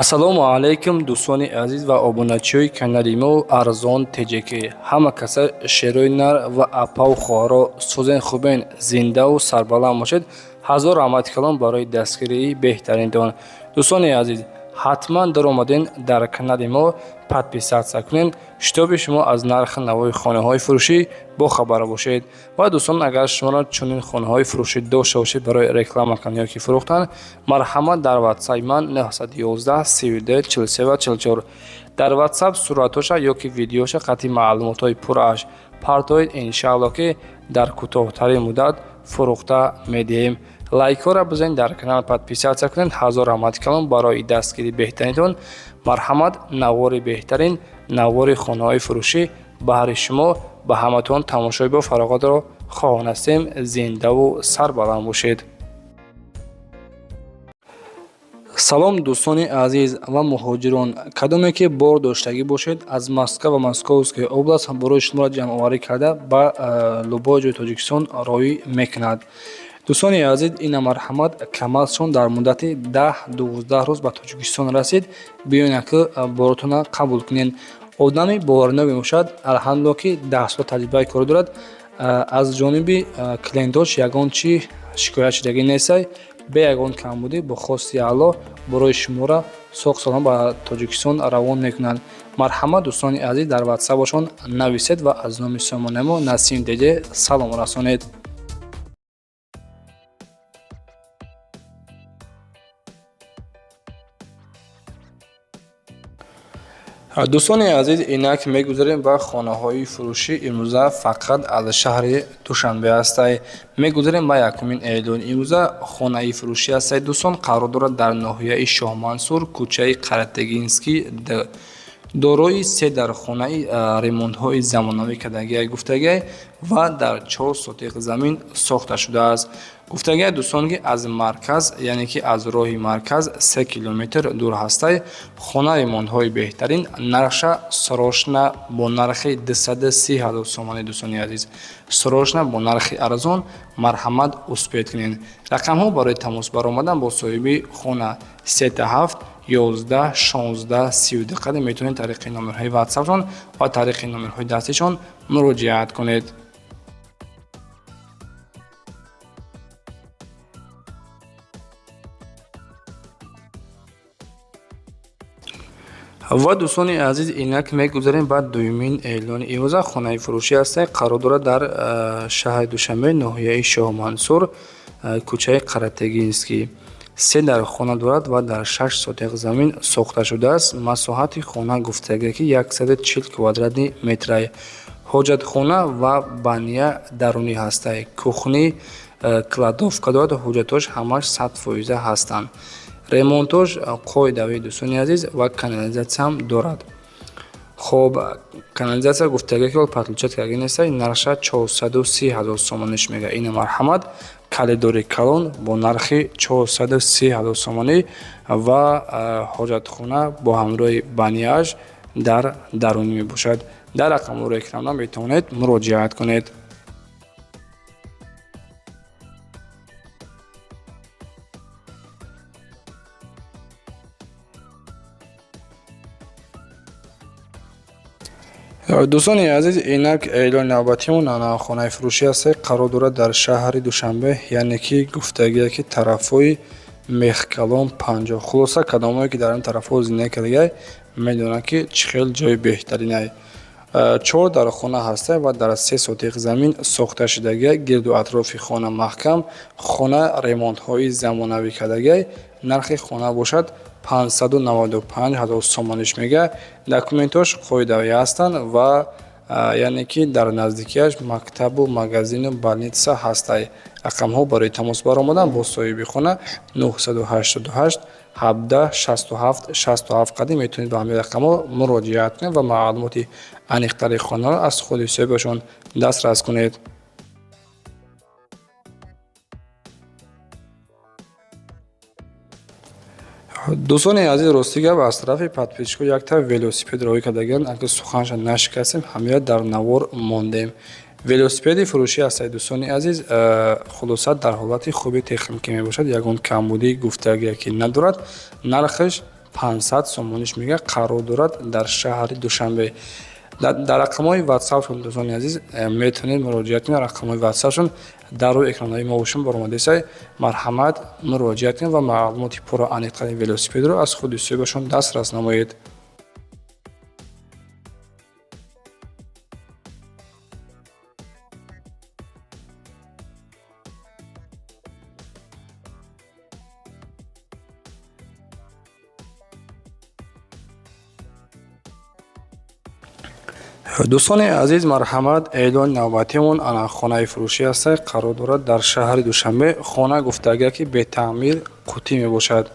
Ассалому алайкум, дӯстони азиз ва обуначиҳои канали мо Арзон ТҶК. Ҳама каса шерои нар ва апаву хоҳаро созен, хубен, зиндаву сарбаланд бошед. Ҳазор раҳмати калон барои дастгирии беҳтаринтон. Дӯстони азиз, ҳатман даромаден дар канали мо подписаться кунед, чтобы шумо аз нархи навои хонаҳои фурӯшӣ бохабар бошед. Ва дӯстон, агар шуморо чунин хонаҳои фурӯшӣ дошта бошед барои реклама кардан ёки фурӯхтан, марҳамат, дар ватсапи ман 911 32 43 44 дар ватсап суратҳоша ёки видеоша қатъи маълумотҳои пуррааш партоед. Иншаалло, ки дар кӯтоҳтарин муддат фурӯхта медиҳем. Лайкҳоро бизанед, дар канал подписаться кунед. Ҳазор раҳмати калон барои дастгирии беҳтаринтон. Марҳамат, навори беҳтарин, навори хонаҳои фурӯшӣ баҳри шумо. Ба ҳаматон тамошои бо фароғатро хоҳон ҳастем. Зиндаву сарбаланд бошед. Салом, дӯстони азиз ва муҳоҷирон, кадоме ки бор доштагӣ бошед аз Москва ва Московская область, барои шуморо ҷамъоварӣ карда ба любой ҷои Тоҷикистон роҳӣ мекунад. Дӯстони азиз, ина марҳамат, КамАЗшон дар муддати 10-12 рӯз ба Тоҷикистон расид. Биёед, ки боротона қабул кунед. Одами боваринок мебошад, алҳамдулилло, ки 10 сола таҷрибаи корӣ дорад. Аз ҷониби клиентош ягон чӣ шикоят шудагӣ нестай. Бе ягон камбудӣ, бо хости Аллоҳ, барои шуморо соқ салом ба Тоҷикистон равон мекунанд. Марҳамат, дӯстони азиз, дар ватсапашон нависед ва аз номи сомонаи мо Насим Деҷе салом расонед. Дӯстони азиз, инак мегузарем ба хонаҳои фурӯшӣ. Имрӯза фақат аз шаҳри Душанбе ҳастай. Мегузарем ба якумин эълон. Имрӯза хонаи фурӯшӣ ҳастай, дӯстон, қарор дорад дар ноҳияи Шоҳмансур, кӯчаи Қаратегинский д, дорои се дархонаи ремонтҳои замонавӣ кардагиай, гуфтагиай, ва дар 4 сотиқ замин сохта шудааст. Гуфтагиай, дӯстон, ки аз марказ, яъне ки аз роҳи марказ 3 километр дур ҳастай. Хона ремонтҳои беҳтарин, нархша срочно бо нархи 230 000 сомонӣ. Дӯстони азиз, срочно бо нархи арзон, марҳамат, успеть кунед. Рақамҳо барои тамос баромадан бо соҳиби хона 37 11 16 32 қадим. Метавонед тариқи номерҳои ватсапшон ва тариқи номерҳои дастишон муроҷиат кунед. Ва дӯстони азиз, инак мегузарем ба дуюмин эълони имрӯза. Хонаи фурӯшӣ ҳастай, қарор дорад дар шаҳри Душанбе, ноҳияи Шоҳмансур, кӯчаи Қаратегинский. Се дар хона дорад ва дар 6 сотиқ замин сохта шудааст. Масоҳати хона гуфтагия, ки 140 квадратный метрай. Ҳоҷатхона ва баня дарунӣ ҳастай, кухни, кладовка дорад. Ҳуҷҷатҳош ҳамаш 100% ҳастанд. Ремонтош қоидавӣ, дӯстони азиз, ва канализатсияам дорад. Хоб, канализатсия гуфтагия, ки подключать карда нестай. Нархша 430 000 сомониш мега. Ина марҳамат, калидори калон бо нархи 430 000 сомонӣ ва ҳоҷатхона бо ҳамроҳи баняаш дар дарунӣ мебошад. Дар рақамҳоро экранда метавонед муроҷиат кунед. Дӯстони азиз, инак эълони навбатимон. Хонаи фурӯшӣ ҳасте, қарор дорад дар шаҳри Душанбе, яъне ки гуфтагие, ки тарафҳои Мехкалон 50. Хулоса, кадомое ки дар ин тарафҳо зиндагӣ кардагиай, медонанд, ки чӣ хел ҷои беҳтаринай. Чор дархона ҳаста ва дар 3 сотиқ замин сохта шудагиай. Гирду атрофи хона маҳкам, хона ремонтҳои замонавӣ кардагиай. Нархи хона бошад 595 000 сомониш мега. Документҳош қоидавӣ ҳастанд ва яъне ки дар наздикиаш мактабу магазину больница ҳастай. Рақамҳо барои тамос баромадан бо соҳиби хона 988 17 67 67 қадим. Метавонед ба ҳамин рақамҳо муроҷиат кунед ва маълумоти аниқтари хонаро аз худи соҳибашон дастрас кунед. Дӯстони азиз, рости гап, аз тарафи подписчикҳо якта велосипед роҳӣ кардагианд. Агар суханша нашикастем, ҳамира дар навор мондем. Велосипеди фурӯшӣ ҳастад, дӯстони азиз. Хулоса, дар ҳолати хуби техникӣ мебошад, ягон камбудӣ гуфтагие ки надорад. Нархаш 500 сомониш мега, қарор дорад дар шаҳри Душанбе. Дар рақамҳои ватсапшон, дӯстони азиз, метавонед муроҷиат кунед. Рақамҳои ватсапшон дар рӯи экранҳои мо шумо баромадесай. Марҳамат, муроҷиат кунед ва маълумоти пурра аниқтари велосипедро аз худи соҳибашон дастрас намоед. Дӯстони азиз, марҳамат, эълони навбатиамон ана хонаи фурӯшӣ ҳаста, қарор дорад дар шаҳри Душанбе. Хона гуфтага, ки бетаъмир, қутӣ мебошад,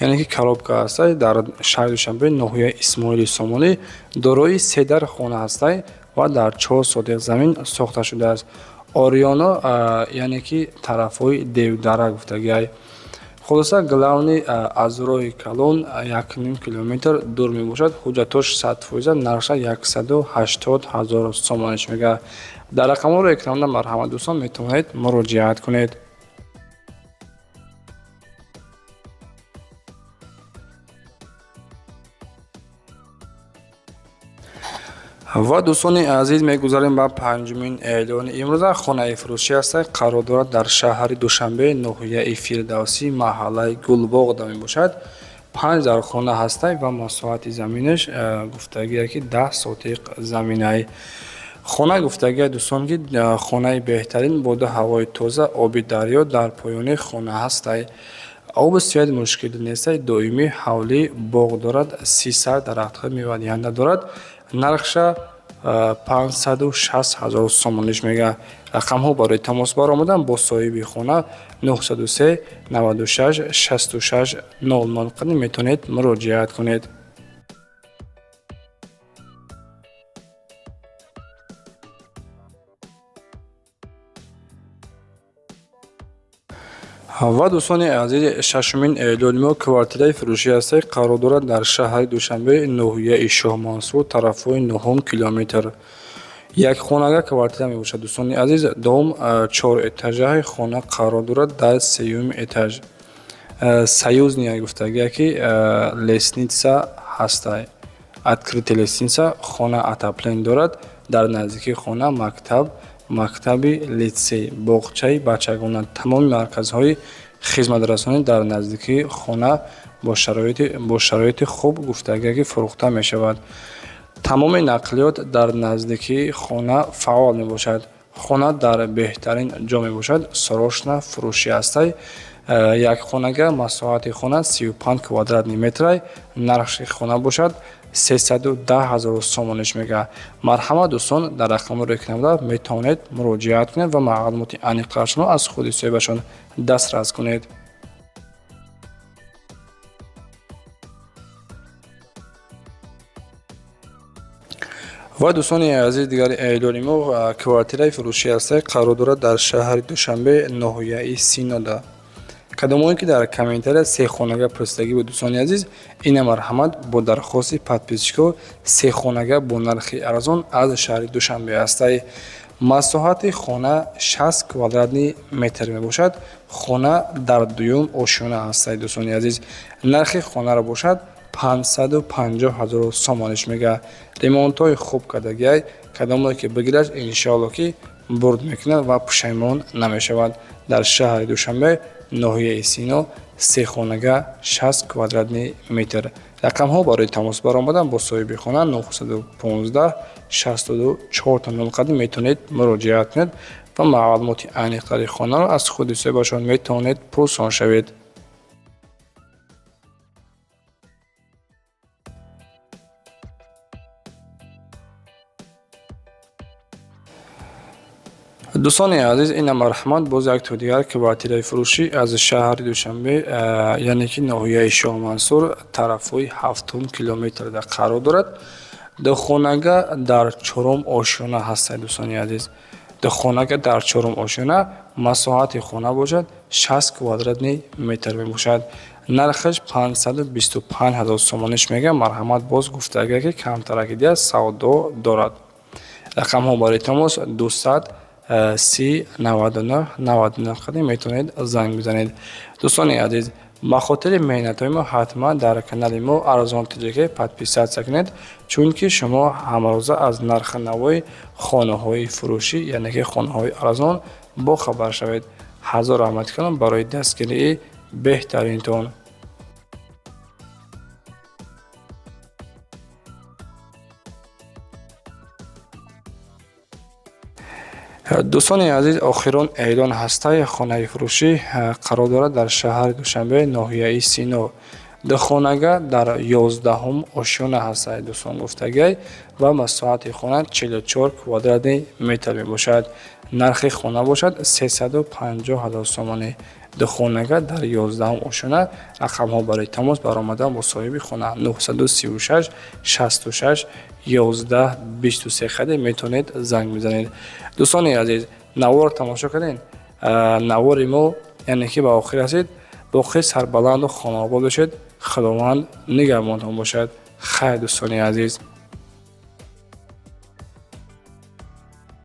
яъне ки коробка ҳаста. Дар шаҳри Душанбе, ноҳияи Исмоили Сомонӣ, дорои се дар хона ҳастай ва дар 4 сотих замин сохта шудааст. Ориёно, яъне ки тарафҳои Девдара гуфтагиай. Хулоса, главный аз роҳи калон 1,5 километр дур мебошад. Ҳуҷҷатош 100%, нархша 180 000 сомониш мега. Дар рақамҳоро экранда, марҳамат, дӯстон, метавонед муроҷиат кунед. Ва, дӯстони азиз, мегузарем ба панҷумин эълони имрӯза. Хонаи фурӯшӣ ҳаста, қарор дорад дар шаҳри Душанбе, ноҳияи Фирдавсӣ, маҳаллаи Гулбоғда мебошад. Панҷ дар хона ҳастай ва масоҳати заминаш гуфтагие, ки 10 сотиқ заминай. Хона гуфтагия, дӯстон, ки хонаи беҳтарин, бо ду ҳавои тоза, оби дарё дар поёни хона ҳастай. Оби свет мушкил нестай. Доимӣ ҳавлӣ, боғ дорад, 300 дарахтҳои мевадиҳанда дорад. Нархша 560 000 сомониш мега. Рақамҳо барои тамос баромадан бо соҳиби хона 903 96 66 00 қадим метавонед муроҷиат кунед. Ва, дӯстони азиз, шашумин эълони мо квартираи фурӯшӣ ҳаста, қарор дорад дар шаҳри Душанбе, ноҳияи Шоҳмансур, тарафҳои нуҳум километр. Як хонага квартира мебошад, дӯстони азиз. Дом чор этажаи хона қарор дорад дар сеюм этаж. Союзная гуфтагия, ки лестница ҳастай, открытый лестница. Хона отопление дорад. Дар наздикии хона мактаб, мактаби литсей, боғчаи бачагона, тамоми марказҳои хизматрасонӣ дар наздикии хона, бо шароити хуб гуфтагия, ки фурӯхта мешавад. Тамоми нақлиёт дар наздикии хона фаъол мебошад. Хона дар беҳтарин ҷо мебошад. Срочно фурӯшӣ ҳастай. Як хонага, масоҳати хона 35 квадратный метрай. Нархи хона бошад 310 000 сомониш мега. Марҳамат, дӯстон, дар рақамҳоро экранда метавонед муроҷиат кунед ва маълумоти аниқтарашонро аз худи соҳибашон дастрас кунед. Ва, дӯстони азиз, дигари эълони мо квартираи фурӯшӣ ҳаста, қарор дорад дар шаҳри Душанбе, ноҳияи Синода. Кадомое ки дар комментария сехонага пурсидагӣ буд, дӯстони азиз, ина марҳамат, бо дархости подписчикҳо сехонага бо нархи арзон аз шаҳри Душанбе ҳастай. Масоҳати хона 60 квадратный метр мебошад. Хона дар дуюм ошёна ҳастай, дӯстони азиз. Нархи хонаро бошад 550 000 сомониш мега. Ремонтҳои хуб кардагиай. Кадомое ки бигирад, иншоалло, ки бурд мекунад ва пушаймон намешавад. Дар шаҳри Душанбе, ноҳияи Сино, сехонага, 60 квадратный метр. Рақамҳо барои тамос баромадан бо соҳиби хона 915 64 0 қадим метавонед муроҷиат кунед ва маълумоти аниқтари хонаро аз худи соҳибашон метавонед пурсон шавед. Дӯстони азиз, ина марҳамат, боз якто дигар квартираи фурӯшӣ аз шаҳри Душанбе, яъне ки ноҳияи Шоҳмансур, тарафҳои ҳафтум километрда қарор дорад. Духонага дар чорум ошёна ҳастад, дӯстони азиз. Духонага дар чорум ошёна, масоҳати хона бошад 60 квадратный метр мебошад. Нархаш 525 000 сомониш мега. Марҳамат, боз гуфтага, ки камтараки дия савдо дорад. Рақамҳо барои тамос 200 30 99 99 қадим метавонед занг бизанед. Дӯстони азиз. Ба хотири меҳнатҳои мо ҳатман дар канали мо Арзон ТҶК подписаться кунед, чунки шумо ҳамарӯза аз нархи навои хонаҳои фурӯшӣ, яъне ки хонаҳои арзон бохабар шавед. Ҳазор раҳмат кунам барои дастгирии беҳтаринтон. Дӯстони азиз, охирон эълон ҳастаи хонаи фурӯшӣ қарор дорад дар шаҳри Душанбе, ноҳияи Сино. Духонага дар 11-ум ошёна ҳастаи, дӯстон гуфтагай, ва масоҳати хона 44 квадратный метр мебошад. Нархи хона бошад 350 ҳазор сомонӣ. Духонага дар 11-ум ошёна. Рақамҳо барои тамос баромадан бо соҳиби хона 936 66 11 23 хаде метавонед занг бизанед. Дӯстони азиз, наворро тамошо кардем, навори мо яъне ки ба охир расид. Боқӣ сарбаланду хонаобод бошед, Худованд нигаҳбонтон бошад. Хайр, дӯстони азиз.